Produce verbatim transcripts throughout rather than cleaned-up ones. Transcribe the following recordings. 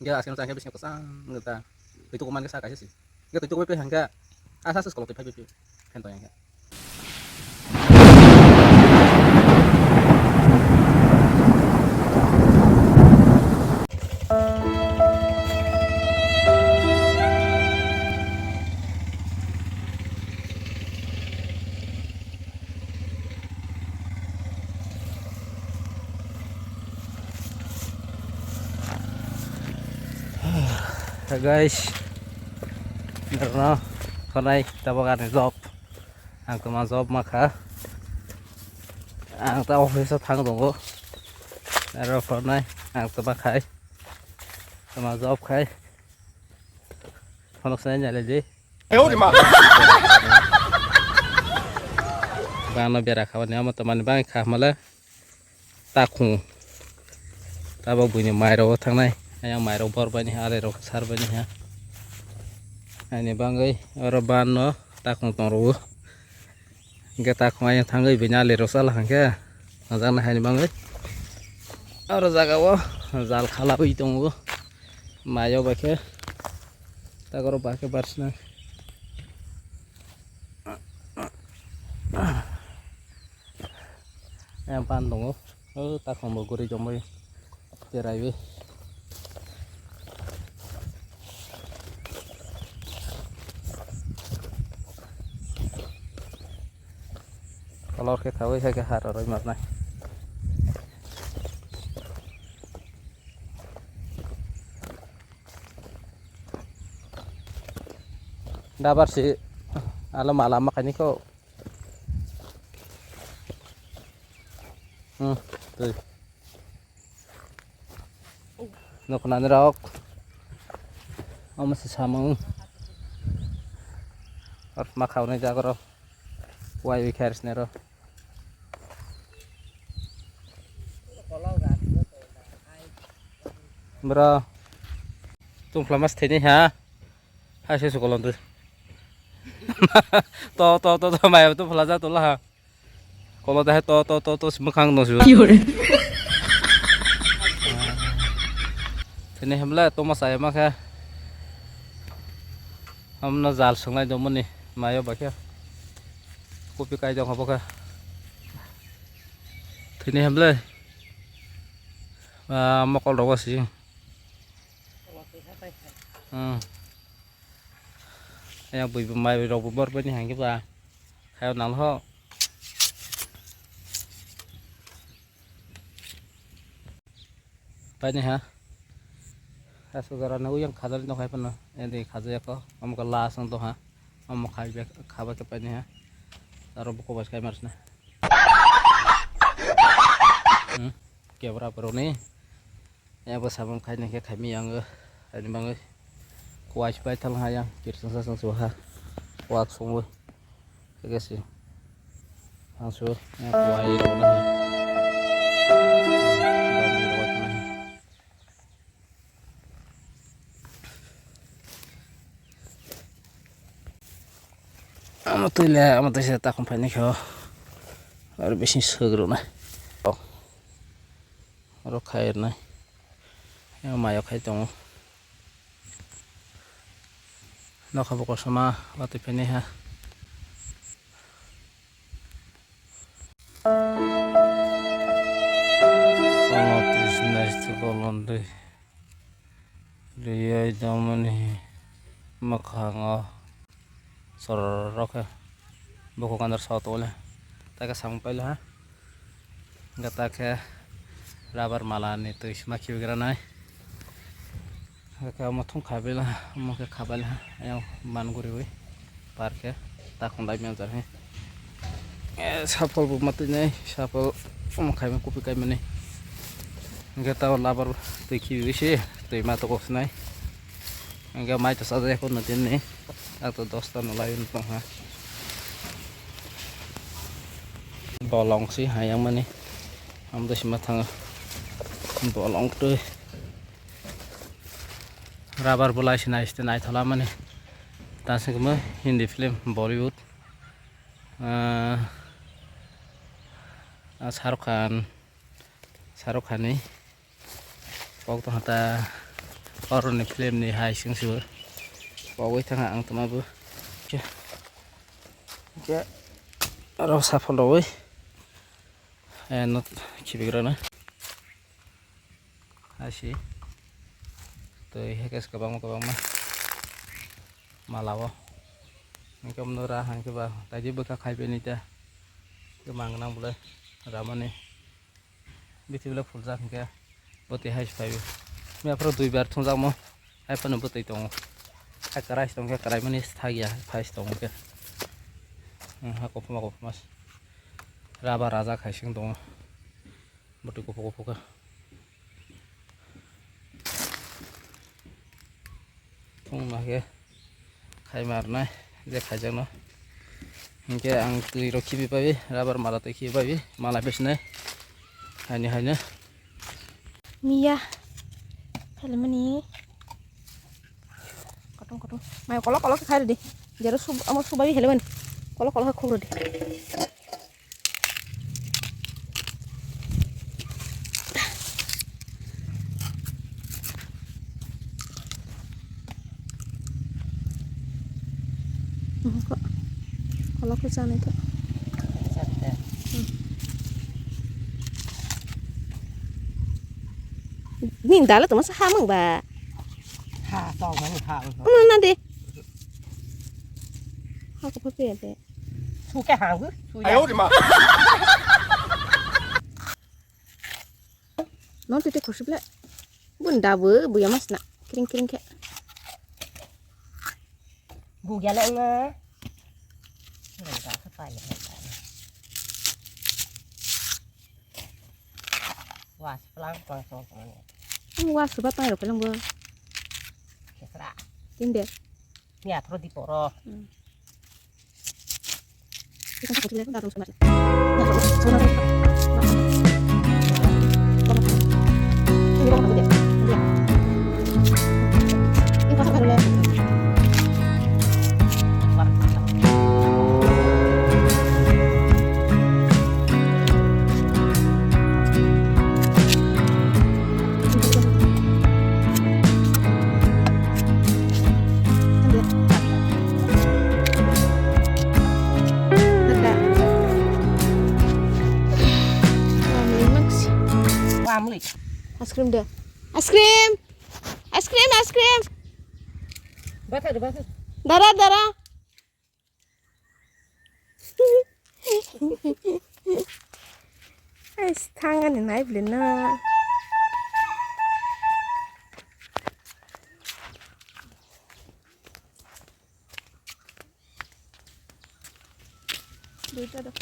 Hingke aswk no changkhe bising kwchang wngkha ta. Twi tuku mankhe sa kaisa se. Hingke twi tuku bai hingke asa asa kolok twi phai bai phi. Phen tong hingke. Hey guys, norokno khwnai tabok ani job. Ang tongma job makha. Ang ta office o thang tongo. Aro khwnai ang tongma khai. Tongma job khai. Phonok sai nyale di. Bangno bera khabani amo tongmani bang kha hwnmale. Takhung. Tabok buini mairok thangnai. Ayang mairok bor baini ha, alirok sar baini ha. Aini bangwi oro banno takhung tongrwo. Hingke takhung ayang thangwi buini alirok chala hangkhe. Najaknai haini bangwi. Oro jagao jal khalaiwi tongo. Mayo baikhe. Takoro bakhe barsinai. Yang pan tongo. O takhung bo guri tongbai. Beraiwi. Kolor khe khawi hai khe har roi marnai. Dabar si alo mala makhani kho. Hmm, twi. Nokhnani rok. Omo se samung. Or makhauni jagoro. Wai wi khair sinero. Bro. Tungphla mas theni ha. Hai se sukolon tu. To, to, to, to, mai tu phala ja tu la ha. Kolo dahai to, to, to, to, si mwkhang no su. Ki hore? Tini hemle to ma saya ma khe. Amno jal sunglai do mani mayo ba khe. Kopi kai dong habo khe. Tini hemle. Ah, mokol rogo si. Hmm. Yang bui mai rok bo bor bani hangke ba. Khayo nang ho. Paini ha. Asuk jora na uyang khajali no khai pano. Endi khajaya ko. Omo ko last no to ha. Omo khai be khaba ke paini ha. Aro buko bas khai marsna. Hmm. Kebra bro ni. Abo samung khaini khe khaimi yang ani bangwi kuwai pai thang ha yang kirsang sa sang suha wak sungwi khe si ang su kuwai rok na. Amo twi le amo twi se takhum phaini khe o aro bising swk rwna. Oro khairnai. Yang mayo khai tongo. Nokha bo kosom ma watwi phai naiha. Omo twi sinai se bolon twi. Riyai dongmani mwkhango. Sorok khe bukhuk andar so tole. Taka samung paila ha. Gata khe rubber mala ni twi sima khibigra nai. Hake omo thung khabaila, omo khe khabaila ha. Ayang man guriwi par khe takhum dai meng jar he. Eh, sapol bo matwi nai, sapol omo khaima kupi kaimani. Hingke tao labar twi khibiwi se, twi ma tokok sinai. Hingke mai to sajak ko no din ni. Ato dosta no laiyun tongha. Bolong si hayang mani. Amdo sima thango. Bolong twi. Rubber bolai sinai site naithola mani. Tasing kemo Hindi film Bollywood. Ah, ah, Shahrukh Khan. Shahrukh Khan ni. Kok to hata Horror ni film ni hai sing sibo. Pogwi thangha ang tongma bo. Khe, khe aro saphal rogwi. Eh, not khibigrana. Asi. Twi hekes kwbangma kwbangma. Malao. Hingke omno ra hingke ba taidi bwkha khaibai ni ta. Kwmang nang bole ramani. Bithi bole phuljak hingke bwtwi hai phaibi. Miya phuru duibar thungjakmo. Hai phano bwtwi tongo. Hai kwrai se tongkhe kwraimani sthak ya phai se tongo khe. Hmm, ha kophoma kophoma se. Raba rajak hai se tongo. Bwtwi kuphuk kuphuk khe. Phung ma khe khai ma rwnai je khaijakno. Hinkhe ang twi rok khibi pai, rubber mala twi khibi pai, mala bisinai. Haini haino. Miya. Phalimani. Kothong kothong. Mai kolok kolok khe khai rwdi. Jero sub-, amo subai helemani. Kolok kolok khe khuk rwdi. Ko-, kolok khe chanai khe. Nini dala tongma se hamung ba. Ha, tongmani ha. Ano na de. Ha ko pa pe de. Su ke ha gu. Su ya. Ayo de ma. Non tete khosip le. Bun da bu bu ya mas na. Kring kring ke. Gu ya le nga. Nang ka sa pa ya. Was pelang pelang song song ni. Ang was ba tang ro pelang bo. Kesra. Tinde. Ni athro di poro. Hmm. Ice cream de. Ice cream. Ice cream, ice cream. Dara, dara. Ais, thangani nai bwlwi no. Duita do.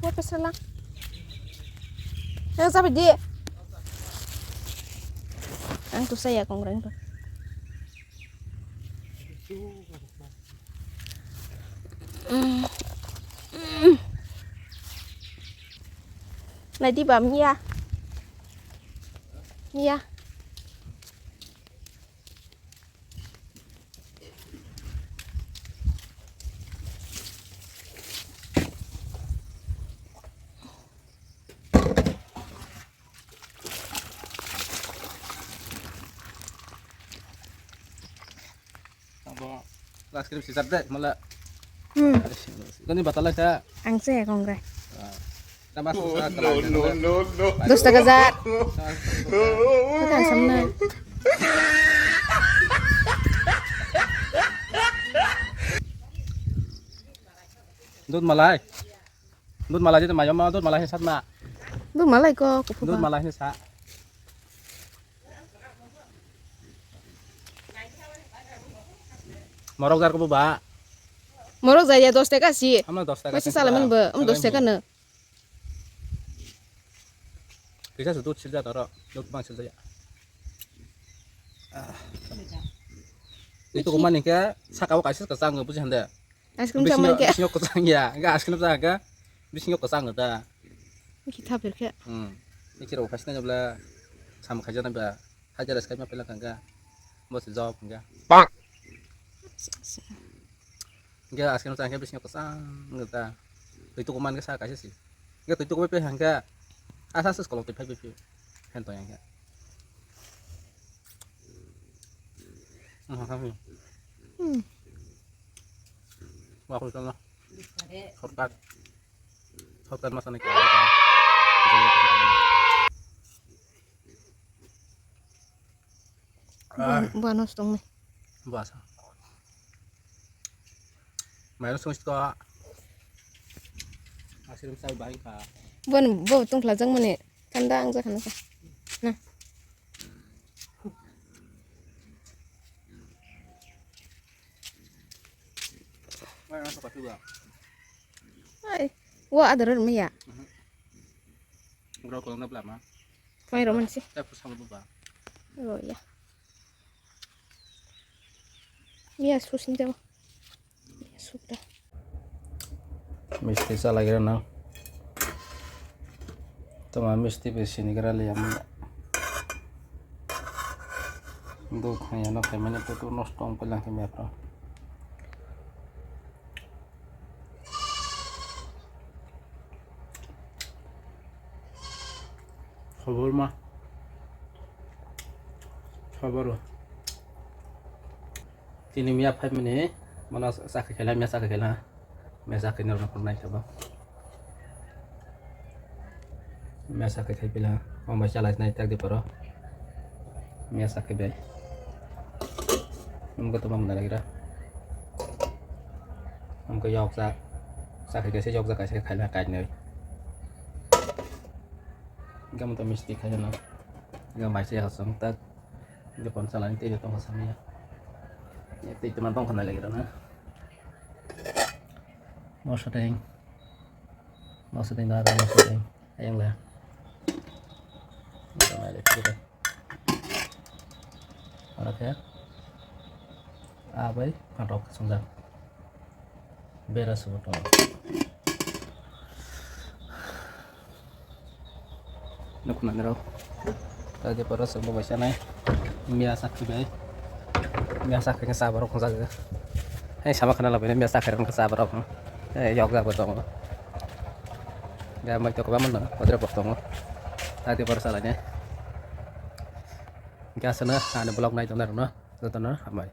Wa pesala. Yang sabi di. Ang tu saya kong reng tu. Nai di ba Mia. Mia. Abo ice cream sisar de mala. Hmm. Kani batalai sa. Ang se kongre. Ah. Tama susah kalau no, no, no, no. Dos taka jar. Bukan sama. Dud malai. Dud malai jadi mayam ma dud malai sat ma. Dud malai ko kupu. Dud malai sa. Morok jar ko ba. Morok jaya dos taka si. Ama dos taka. Masih salaman ba. Um dos taka na. Kisa su dud silja toro, dud bang silja ya. Ah. Twi tuku mani khe saka o kaisa kwchang buji hande. Ice cream Bisingo, chamani khe. Bisingo kwchang ya. Ga ice cream cha ga. Bisingo kwchang da. Ki tha phir khe. Hmm. Ni kiro kaisa na bla sam khaja na ba. Hajar ice cream pela kanga. Mo se job kanga. Bang. Ga ice cream cha ga bisingo kwchang da. Twi tuku man ga sa kaisa si. Ga twi tuku pe hanga. Asa asa kolok twi phai pe. Hen to yang ga. Hmm. Wah, aku sana. Shortcut. Shortcut mas sana. Buah, buah nos tong ni. Buah sa. Mai nos tong siko. Asirim sai bahai ka. Buah, buah tong khlajak mani. Thanda ang jakha nang kha. Na. Wai, ang sokha tuba. Ai, wa adar maya. Bro, kolong na blama. Wai, roman si. Tapi sama buba. Oh, ya. Mia susin jabo. Mia sukda. Misti chalai gira na. Toma misti be sini gira le yam. Duk haya no khai mane putu nosto ong pelang khe mia pro. Khobor ma. Khobor. Tini mia phai mani, mano sakhe khela, mia sakhe khela. Mia sakhe nor nokol nai thabo. Mia sakhe khai pila, ombai chalai nai tak di paro. Mia sakhe bai. Mungko to mamna lagira. Mungko yok sa. Sakhe kaisa yok sa kaisa khaina kainai. Gam to misti khaina. Gam bai sa ya song tak. Jepon salani tei tongkha samya. Tei teman tongkha nai lagi rana. Moso teng. Moso teng da moso teng. Ayang la. Moso nai lagi kita. Ora khe. Abai patok songjak. Bera subo tongo. Nukuna nero. Tadi poro sumbo bai sanai. Mia sakhi bai. Mia sakhi ke sabar kong jaga. Hei sama khana labai mia sakhi rong sabar kong. Hei yok jaga tongo. Ga mai to kobam no kodre pok tongo. Tadi poro salai ne. Ga sana ane vlog nai tongo no. Jotono hambai.